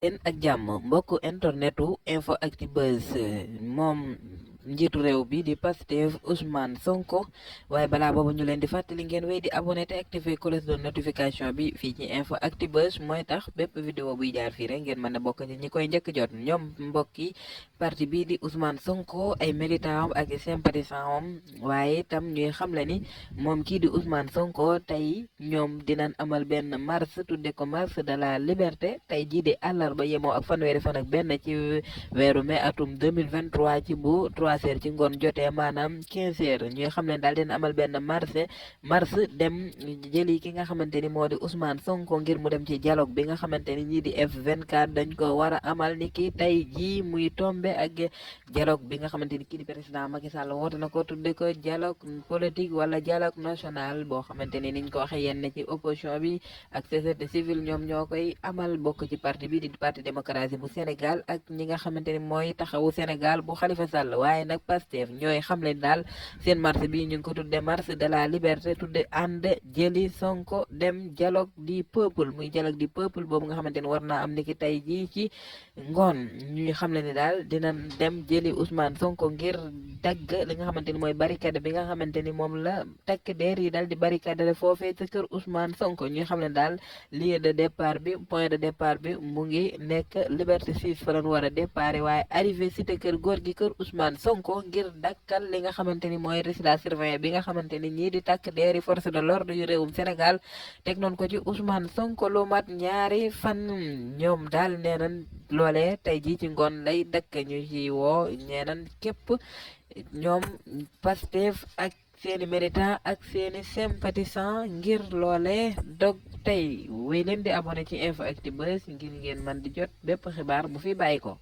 leen ak jàmm mbokk internetu InfoActu Buzz moom njiitu réew bi di Pastef Ousmane Sonko waaye balaa boobu ñu leen di fàttali ngeen wéy di abonné te activer cloche de notification bi fii ci InfoActu Buzz mooy tax bépp vidéo buy jaar fii rek ngeen mën a bokk ci ñi koy njëkk jot ñoom mbokki parti bii di Ousmane Sonko ay militant am ak sympathisant am waaye itam ñuy xamle ni moom kii di Ousmane Sonko tey ñoom dinañ amal benn marche tudde ko marche de la liberté tey jii di àllarba yemoo ak fanweeri fan ak benn ci weeru mai atum 2023 ci bu 3h ci ngoon jotee maanaam 15h ñuy xam ne daal dina amal benn marche dem jëli ki nga xamante ni moo di Ousmane Sonko ngir mu dem ci dialogue bi nga xamante ni ñii di F24 dañ ko war a amal ni ki tey jii muy tombe ak dialogue bi nga xamante ni kii di président Macky Sall woote na ko tudde ko dialogue politique wala dialogue national boo xamante ni niñ ko waxee yenn ci opposition bi ak société civile ñoom ñoo koy amal bokk ci parti bi di parti démocratie bu Sénégal ak ñi nga xamante ni mooy taxawu Sénégal bu Khalifa Sall waaye nag Pastef ñooy xamle daal seen marche bi ñu ngi ko tudde marche de la liberté tudde ànd jëli Sonko dem dialogue du peuple muy dialogue du peuple boobu nga xamante ni war naa am niki tey jii ci ngoon ñuy xamle ni daal dina dem jëli Ousmane Sonko ngir dagg li nga xamante ni mooy barricade bi nga xamante ni moom la takk der yi daal di barricade foofee ca kër Ousmane Sonko ñuy xam ne daal lieu de départ bi point de départ bi mu ngi nekk Liberté 6 fa lañ war a départ waaye arrivé cité kër góor gi kër Ousmane Sonko ngir dakkal li nga xamante ni mooy résidence surveillée bi nga xamante ni ñii di takk der yi force de l'ordre yu réewum Sénégal teg noonu ko ci Ousmane Sonko lu mat ñaari fan ñoom daal nee nañ loolee tey jii ci ngoon lay dakk ñu ci woo nee nañ képp ñoom Pastef ak seeni militant ak seeni sympathisant ngir loole dog tey wéy leen di abonné ci InfoActu Buzz ngir ngeen man di jot bépp xibaar bu fi bàyyi ko